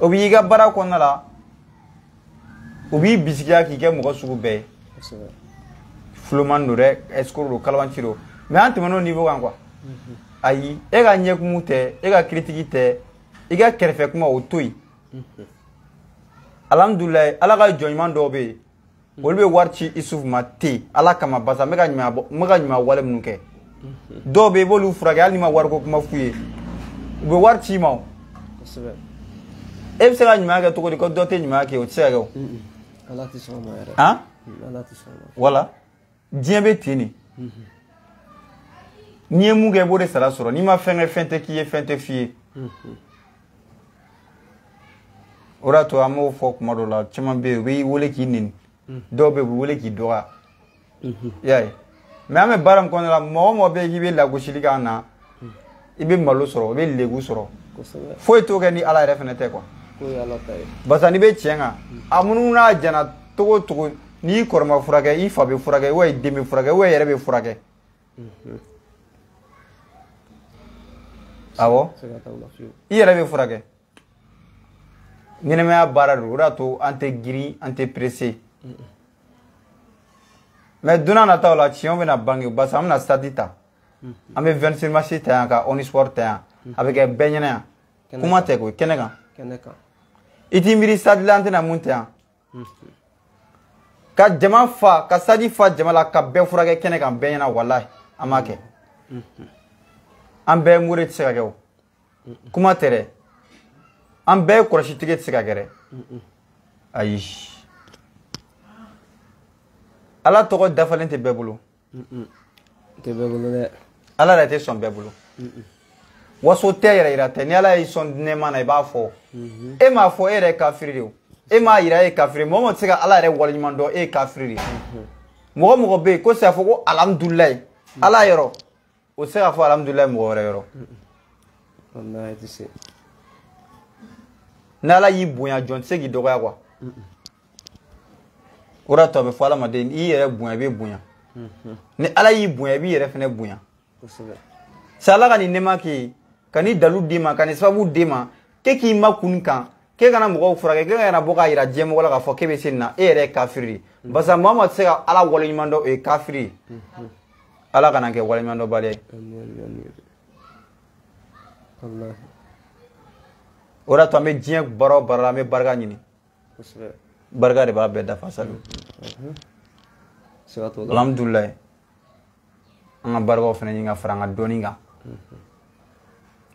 O b'i ka baara kɔnɔna la u b'i bisigiya k'i kɛ mɔgɔ sugu bɛɛ ye. Fuloman don dɛ escroc don kalabanci don mais an tɛmɛn'o niveau kan quoi. Ayi e ka ɲɛkumu tɛ e ka critique tɛ i ka kɛrɛfɛ kuma o to yen. Alhamdulilayi Ala ka jɔn ɲuman dɔw bɛ yen olu bɛ wari ci Isufu ma ten Ala kama barisa n bɛ ka ɲuman wale minnu kɛ. Dɔw bɛ yen i b'olu furakɛ hali n'i ma wariko kuma f'u ye u bɛ wari ci i ma o. E bɛ se ka ɲuman kɛ cogo di ko dɔ tɛ ɲuman kɛ o tɛ se ka kɛ o. Ala tɛ sɔn o ma yɛrɛ. Han? Ala tɛ sɔn o ma. Voilà diɲɛ bɛ ten de. N'i ye mun kɛ i b'o de sara sɔrɔ n'i ma fɛn kɛ fɛn tɛ k'i ye fɛn tɛ f'i ye. O de y'a to an b'o fɔ kuma dɔw la caman bɛ yen u b'i wele k'i nɛni dɔw bɛ yen u b'i wele k'i dɔgɔya. I y'a ye mais an bɛ baara min kɔnɔna la mɔgɔ o mɔgɔ bɛ yen k'i bɛ lagosili k'an na i bɛ malo sɔrɔ i bɛ legu sɔrɔ. Foyi t'o kɛ ni Ala yɛrɛ fana tɛ quoi. Barisa n'i bɛ tiɲɛ kan a munumunu n'a jana togo o togo n'i kɔrɔ ma furakɛ i fa bɛ furakɛ wa i den bɛ furakɛ wa i yɛrɛ bɛ furakɛ. Awɔ i yɛrɛ bɛ furakɛ. Ɲɛnɛmaya baara don o de y'a to an tɛ girin an tɛ pressé. Mais don n'a nataw la tiɲɛw bɛna bange barisa an bɛna stade ta. An bɛ 26 mars ta yan ka Omnisport ta yan a bɛ kɛ bɛɛ ɲɛna yan. Kuma tɛ koyi kɛnɛ kan. I t'i miiri stade la an tɛna mun ta yan. Ka jama fa ka stade fa jama la ka bɛɛ furakɛ kɛnɛ kan bɛɛ ɲɛna walahi an m'a kɛ. An bɛɛ mure tɛ se ka kɛ o. Kuma tɛ dɛ. An bɛɛ kɔlɔsitigɛ tɛ se ka kɛ dɛ. Ayi. Ala tɔgɔ dafalen tɛ bɛɛ bolo. Tɛ bɛɛ bolo dɛ. Ala yɛrɛ tɛ sɔn bɛɛ bolo. Waso tɛ yɛrɛ yira tɛ ni Ala y'i sɔn nɛɛma na i b'a fɔ. E m'a fɔ e yɛrɛ ye kafiri de o. E m'a yira e ye kafiri mɔgɔ mɔgɔ tɛ se ka Ala yɛrɛ waleɲuman dɔn e ye kafiri de ye. Mɔgɔ mɔgɔ bɛ yen ko se k'a fɔ ko alhamdulilayi Ala yɔrɔ o tɛ se k'a fɔ alhamdulilayi mɔgɔ wɛrɛ yɔrɔ. Walahi tɛ se. Ni Ala y'i bonya jɔn tɛ se k'i dɔgɔya quoi. O de y'a to a bɛ fɔ adamaden i yɛrɛ bonya i bɛ bonya. Ni Ala y'i bonya i b'i yɛrɛ fɛnɛ bonya. Sa Ala ka nin nɛɛma k'i ye ka nin dalu d'i ma ka nin sababu d'i ma k'e k'i makun kan k'e kana mɔgɔw furakɛ k'e kana bɔ k'a yira diɲɛmɔgɔ la k'a fɔ k'e bɛ se nin na e yɛrɛ ye kafiri de ye. Barisa maa o maa tɛ se ka Ala waleɲuman dɔn o ye kafiri ye. Ala kana kɛ waleɲuman dɔnbaliya ye. O de y'a to an bɛ diɲɛ baara o baara la an bɛ barika ɲini. Barika de b'a bɛɛ dafa Saliu. Alhamdulilayi an ka barikaw fana ɲini ka fara an ka dɔnni kan.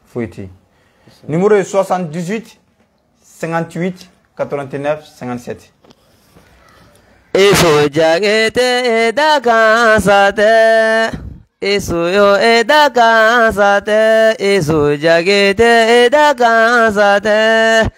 Foyi tɛ yen. Numéro ye 78 58 89 57. Isu jagete dakan sate Isu yo dakan sate Isu jagete dakan sate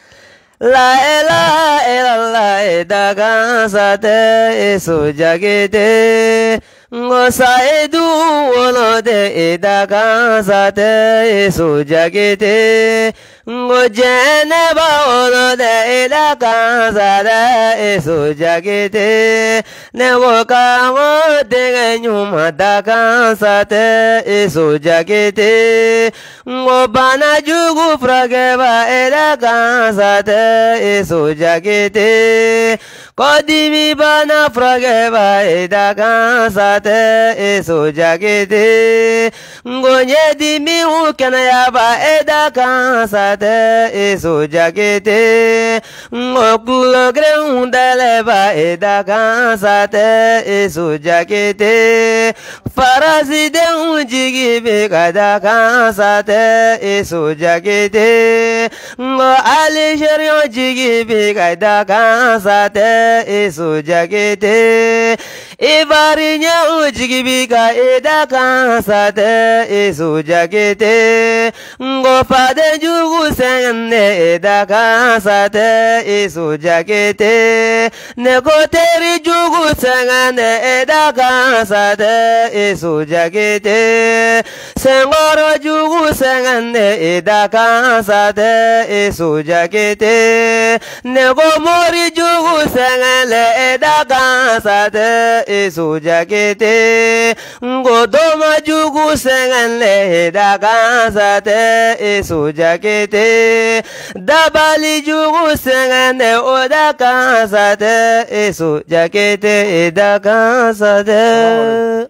La ilaha illallah dakan sate Isu jagete Ngosaidu wolode dakan sate Isu jagete Ngo jɛnɛba wolo dɛ i da kan sa dɛ Isu Jakite ne ko k'an denkɛ ɲuman da kan sa tɛ Isu Jakite ngo bana jugu furakɛba i da kan sa tɛ Isu Jakite kɔdimi bana furakɛba i da kan sa tɛ Isu Jakite ngo ɲɛdimiw kɛnɛyaba i da kan sa tɛ Isu Jakite ngo kulogerenw dayɛlɛba i da kan sa tɛ Isu Jakite farasidenw jigi bɛ ka da kan sa tɛ Isu Jakite ngo Alizeriɲɛnw jigi bɛ ka da kan sa tɛ Isu Jakite Ivoirienw jigi bɛ ka i da kan sa tɛ Isu Jakite ngo faden jugu sɛgɛn i da kan sa tɛ Isu Jakite ne ko teri jugu sɛgɛn i da kan sa tɛ Isu Jakite senkɔrɔ jugu sɛgɛn i da kan sa tɛ Isu Jakite ne ko mori jugu sɛgɛn i da kan sa tɛ Isu Jakite ngo doma jugu sɛgɛn i da kan sa tɛ Isu Jakite dabali jugu sɛgɛn o da kan sa tɛ Isu Jakite i da kan sa tɛ.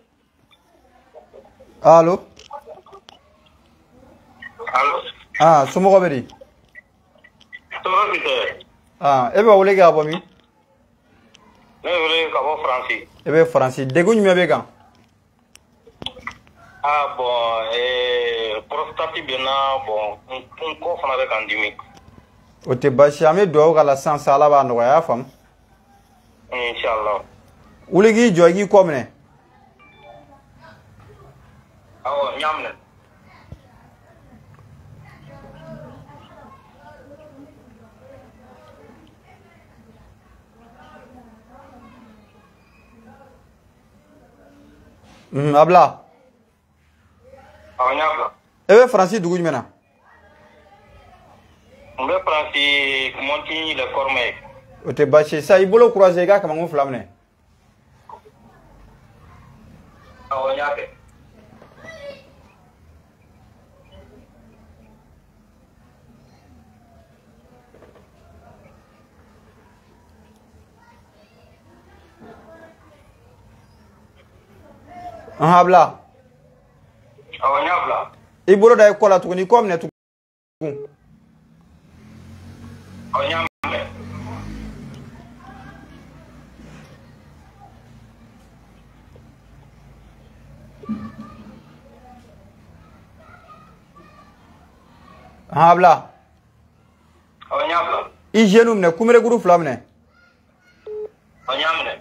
Allo. Allo. Ah, somɔgɔw bɛ di? Tɔɔrɔ si tɛ. Ah, e bɛ wele kɛ ka bɔ min? Ne bɛ wele ka bɔ Faransi. E bɛ Faransi, degun jumɛn b'e kan? Ah bon, prostate bɛ n na, bon n kɔ fana bɛ ka n dimi. O tɛ baasi ye, an bɛ dugawu k'a la sisan sisan Ala b'a nɔgɔya, a y'a faamu? Inshallah. Wuli k'i jɔ i k'i kɔ minɛ. Awɔ, n y'a minɛ. A bila. Awɔ, n y'a bila. E bɛ Faransi dugu jumɛn na? N bɛ Faransi Montigny-les-Cormeilles. O tɛ baasi ye, sisan i bolo croisé i ka kamankun fila minɛ. Awɔ, n y'a kɛ. A bila. Awɔ, n y'a bila. I bolo da i kɔ la tuguni, i kɔ minɛ tugun. Awɔ, n y'a minɛ. A bila. Awɔ, n y'a bila. I genou minɛ, kunberekuru fila minɛ. Awɔ, n y'a minɛ.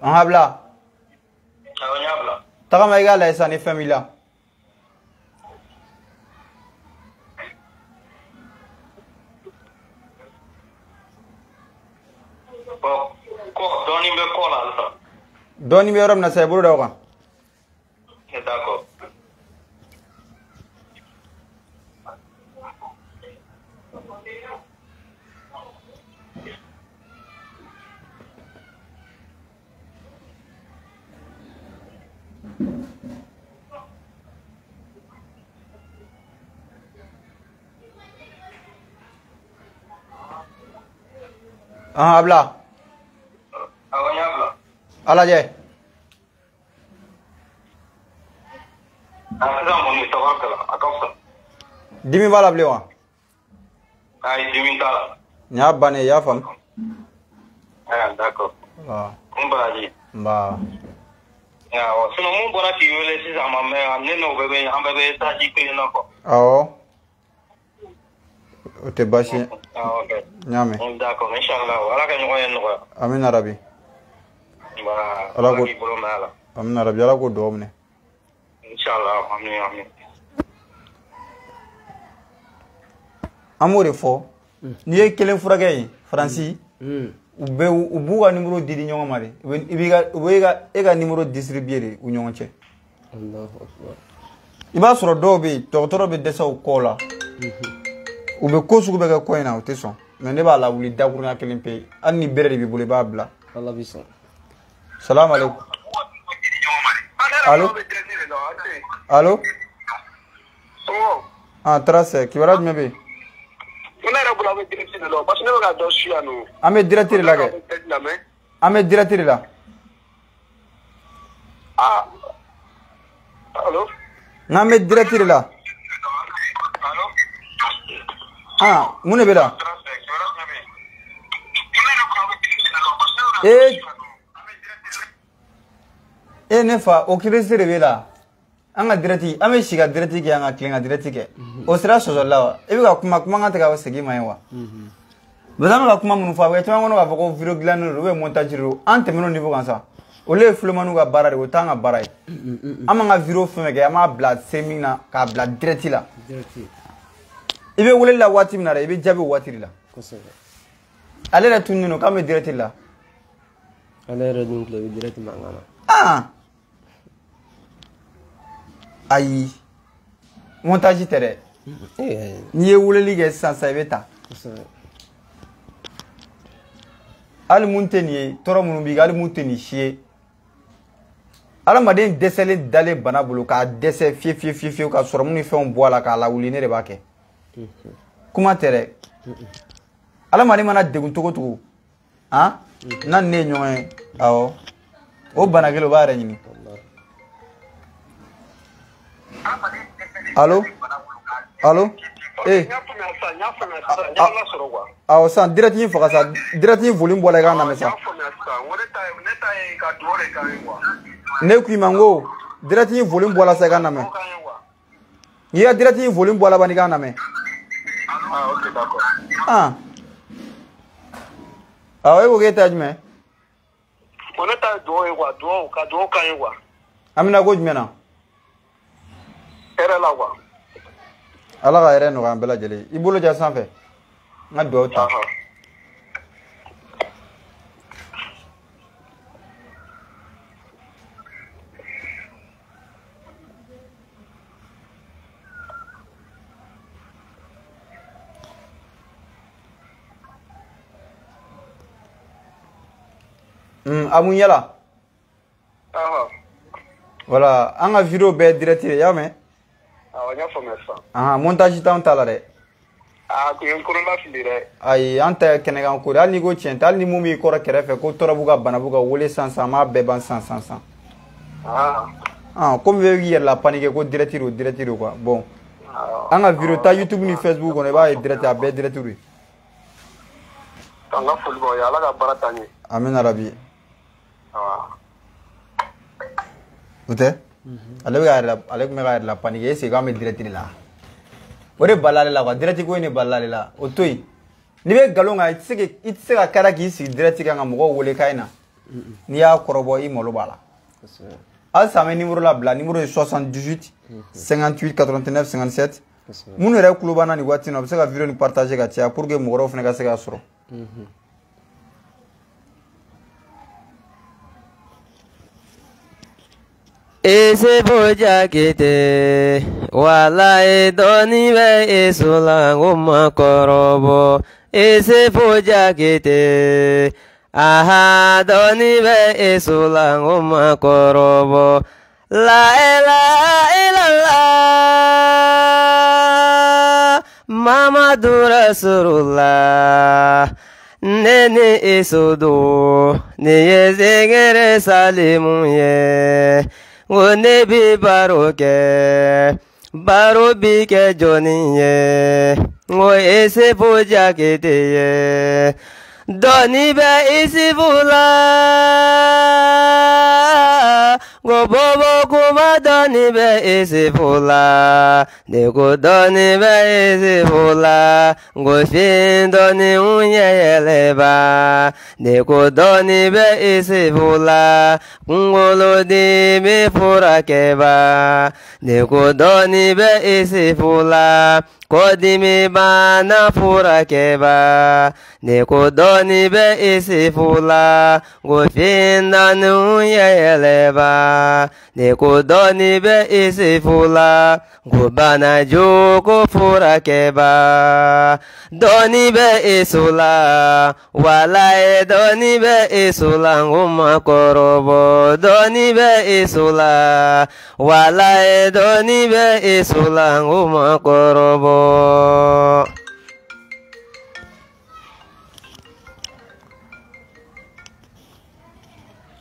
A bila. Awɔ, n y'a bila. Tagama i k'a lajɛ sisan ni fɛn b'i la. Bon, kɔ dɔɔnin bɛ kɔ la halisa. Dɔɔnin bɛ yɔrɔ min na sisan i bolo da o kan. D'accord. A bila. Awɔ, n y'a bila. A lajɛ. A sisan kɔni tabarikala, a ka fisa. Dimi b'a la bilen wa? Ayi, dimi t'a la. Nin y'a bannen ye, i y'a faamu? Ah, d'accord. Voilà. N baraji. Nba. Awɔ, sinon mun bɔra k'i wele sisan a ma mɛn, ne n'o bɛɛ bɛ an bɛɛ bɛ étage kelen na quoi. Awɔ. O tɛ baasi ye. Ah, ok. N y'a mɛn. D'accord, inchallah. Ala ka ɲɔgɔn ye nɔgɔya. Amina rabi. Voilà. Ala Ala k'i bolo mɛn a la. Amina rabi, Ala k'o dugawu minɛ. Inchallah, amin, amin. An b'o de fɔ. N'i ye kelen furakɛ yen Faransi, u bɛ u b'u ka numéro di di ɲɔgɔn ma de. U bɛ i b'i ka u bɛ e ka numéro distribuer de u ɲɔgɔn cɛ. I b'a sɔrɔ dɔw bɛ yen, dɔgɔtɔrɔ bɛ dɛsɛ u kɔ la. U bɛ ko sugu bɛɛ kɛ ko in na, u tɛ sɔn. Mais ne b'a lawuli dakurunya kelen pe. Hali ni bere de b'i bolo, i b'a bila. Ala b'i sɔn. Salamu aleykum. Allo? Allo? Ah, Trace, kibaruya jumɛn bɛ yen? An bɛ direct de la kɛ. An bɛ direct de la. N'an bɛ direct de la. Ah, mun de bɛ la? E ne fa, o kirisi de bɛ la. An ka direct, an bɛ si ka direct kɛ, an ka tilen ka direct kɛ. O sera sɔsɔli la wa? E bɛ ka kuma, kumakan tɛ ka segin ma ye wa? Parce que an bɛ ka kuma minnu fɔ, a bɛ kɛ caman kɔnɔ k'a fɔ ko vidéo dilannen don ou bien montage don. An tɛmɛn'o niveau kan sa. Olu ye filomaniw ka baara de ye, o t'an ka baara ye. An b'an ka vidéo fɛn fɛn kɛ, an b'a bila streaming na k'a bila direct la. I bɛ weleli la waati min na dɛ, i bɛ jaabi o waati de la. Ale yɛrɛ tununnen don k'an bɛ direct la. Ale yɛrɛ dun tulo bɛ direct mankan na. Ah! Ayi, montage tɛ dɛ. N'i ye weleli kɛ sisan sisan, i bɛ ta. Hali mun tɛ nin ye, tɔɔrɔ minnu b'i kan, hali mun tɛ nin si ye. Adamaden dɛsɛlen dalen bana bolo k'a dɛsɛ fiye fiye fiye fiye ka sɔrɔ mun ni fɛnw bɔ a la k'a lawuli, ne de b'a kɛ. Kuma tɛ dɛ. Adamaden mana degun cogo cogo, han, n'a ni ne ye ɲɔgɔn ye, awɔ, o bana kelen o b'a yɛrɛ ɲini. Allo? Allo? Eh. Awɔ, sisan direct in faga sa, direct in volume bɔ la i k'a lamɛn sa. Ne k'i ma n ko direct in volume bɔ la sa i k'a lamɛn. N'i ka direct in volume bɔ la ban i k'a lamɛn. Ah. Awɔ, e ko k'e ta ye jumɛn? Ne ta ye duwawu ye quoi, duwawu ka duwawu k'an ye quoi. An bɛna ko jumɛn na? Hɛrɛ la quoi. Ala ka hɛrɛ nɔgɔya an bɛɛ lajɛlen. I bolo ja sanfɛ. N ka duwawu ta. A mun yala? Voilà, an ka vidéo bɛɛ direct de, i y'a mɛn? Awɔ, n y'a faamuya sisan. Ahan, montage t'anw ta la dɛ. Aa, kun ye n kɔnɔna fili dɛ. Ayi, an ta ye kɛnɛkan ko de. Hali n'i ko tiɲɛ tɛ, hali ni mun b'i kɔrɔ kɛrɛfɛ ko tɔɔrɔ b'u ka bana b'u ka wele sisan sisan, an b'a bɛɛ ban sisan sisan sisan. Ah, komi bɛ k'i yɛrɛ la paniquer ko direct don, direct don quoi. Bon, an ka vidéo ta YouTube ni Facebook kɔnɔ, i b'a ye direct, a bɛɛ direct de. K'an ka foli b'aw ye, Ala ka baara taa ɲɛ. Amina rabi. O tɛ? Ale bɛ ka yɛrɛ la, ale tun bɛ ka yɛrɛ la paniquer, est-ce que k'an bɛ direct de la? O de balila ale la quoi, direct ko in de balila ale la. O to yen. N'i bɛ nkalon kan, i tɛ se ka kara k'i sigi direct kan ka mɔgɔw wele k'a ye na. N'i y'a kɔrɔbɔ, i malo b'a la. Halisa an bɛ numéro labila, numéro ye 78 58 89 57. Minnu yɛrɛ tulo b'an na nin waati in na, u bɛ se ka vidéo nin partager ka caya pour que mɔgɔ wɛrɛw fana ka se k'a sɔrɔ. Isufu Jakite, walayi dɔnni bɛ Isu la n ko ma kɔrɔbɔ. Isufu Jakite, aha dɔnni bɛ Isu la n ko ma kɔrɔbɔ. La ilaha illallah, Mamadu Rasulullah. Ne ni Isu don, nin ye Zengere Salimu ye. N ko ne bi baro kɛ, baro bi kɛ jɔnni ye? N ko Isufu Jakite ye. Dɔnni bɛ Isufu la, n ko bobo kuma dɔnni bɛ Isufu la. Ne ko dɔnni bɛ Isufu la, n ko fin dɔnni n ɲɛ yɛlɛba. Ne ko dɔnni bɛ Isufu la, kunkolodimi furakɛba. Ne ko dɔnni bɛ Isufu la, Kɔdimi bana furakɛba ne ko dɔɔni bɛ Isufu la ko finnanu yɛlɛba ne ko dɔɔni bɛ Isufu la ko bana jugu furakɛba dɔɔni bɛ Isu la walayi dɔɔni bɛ Isu la n ko ma kɔrɔbɔ dɔɔni bɛ Isu la walayi dɔɔni bɛ Isu la n ko ma kɔrɔbɔ.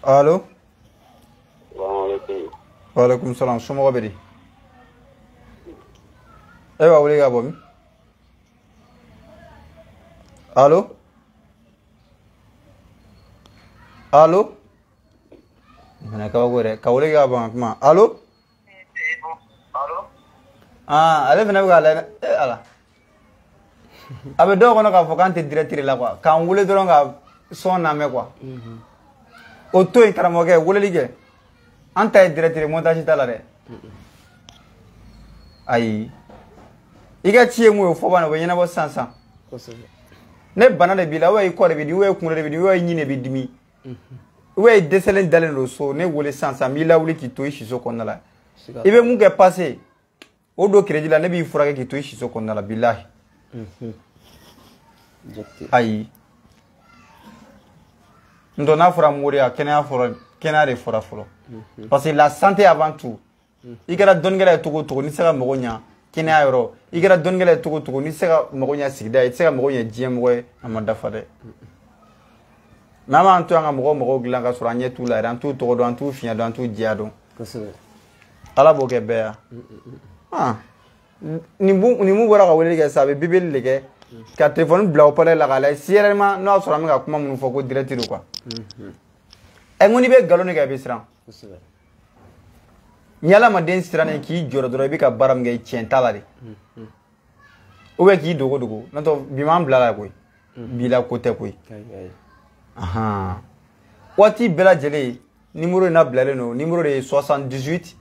Allo. Waaleykum salam. Somɔgɔw bɛ di? E b'a wele ka bɔ min? Allo. Allo. Fana kabako yɛrɛ ka wele ka ban kuma. Allo. Ah, ale fana bɛ k'a lajɛ e ala. A bɛ dɔw kɔnɔ k'a fɔ k'an tɛ direct la quoi. K'an wele dɔrɔn ka son lamɛn quoi. O to yen karamɔgɔkɛ weleli kɛ. An ta ye direct ye montage t'a la dɛ. Ayi. I ka ci ye mun ye o fɔ bani o bɛ ɲɛnabɔ sisan sisan. Ne bana de b'i la ou i kɔ de b'i dimi ou i kunkolo de b'i dimi ou i ɲin de b'i dimi. Ou i dɛsɛlen dalen don so ne wele sisan sisan n b'i lawuli k'i to i siso kɔnɔna la. I bɛ mun kɛ passé o don crédit la ne b'i furakɛ k'i to i siso kɔnɔna la bilahi. Ayi. N tɔ n'a fɔra moriya kɛnɛya fɔra kɛnɛya de fɔra fɔlɔ. Parce que la santé avant tout. I kɛra dɔnnikɛla ye cogo o cogo n'i tɛ se ka mɔgɔ ɲa kɛnɛya yɔrɔ i kɛra dɔnnikɛla ye cogo o cogo n'i tɛ se ka mɔgɔ ɲa sigida ye i tɛ se ka mɔgɔ ɲɛ diɲɛ mɔgɔ ye a ma dafa dɛ. Mais an b'an to yan ka mɔgɔw dilan ka sɔrɔ an ɲɛ t'u la yɛrɛ an t'u tɔgɔ dɔn an t'u fiɲɛ dɔn an t'u diya dɔn. Ala b'o kɛ bɛɛ ya. Ah nin mun bɔra ka weleli kɛ sisan a bɛ bibeli de kɛ ka téléphone bila haut-parleur la k'a lajɛ si réellement n'o y'a sɔrɔ an bɛ ka kuma minnu fɔ ko direct don quoi. Ɛ n ko n'i bɛ nkalon de kɛ i bɛ siran. Ni adamaden sirannen k'i jɔrɔ dɔrɔn i bɛ ka baara min kɛ tiɲɛ t'a la de. Ou bien k'i dogo dogo n'o tɛ bi m'an bila la koyi. Bi la ko tɛ koyi. Waati bɛɛ lajɛlen numéro in labilalen don numéro de ye 78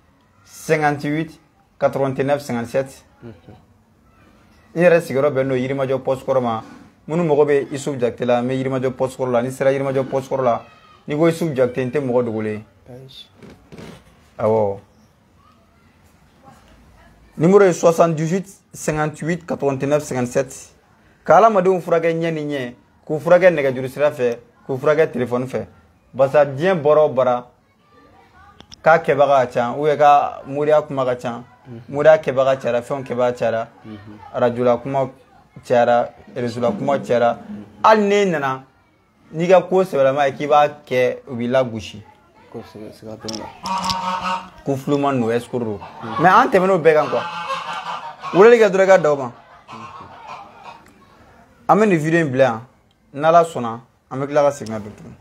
58 89 57. N yɛrɛ sigiyɔrɔ bɛnnen don Yirimajɔ poste kɔrɔ ma minnu mago bɛ Isufu Jakite la n bɛ Yirimajɔ poste kɔrɔ la n'i sera Yirimajɔ poste kɔrɔ la n'i ko Isufu Jakite n tɛ mɔgɔ dogolen ye. Awɔ. Numéro ye 78 58 89 57. Ka adamadenw furakɛ ɲɛ ni ɲɛ k'u furakɛ nɛgɛjuru sira fɛ k'u furakɛ téléphone fɛ barisa diɲɛ bɔra o bara k'a kɛbaga ka ca ou bien ka moriya kuma ka ca moriya kɛbaga cayara fɛnw kɛbaga cayara radio la kuma cayara réseau la kuma cayara hali n'e nana n'i ka ko sɛbɛlama ye k'i b'a kɛ u b'i lagosi ko fuluman don escroc don mais an tɛmɛn'o bɛɛ kan quoi weleli kɛ dɔrɔn i ka da o ma an bɛ nin video in bila yan n'Ala sɔnna an bɛ tila ka segin ka don tuguni.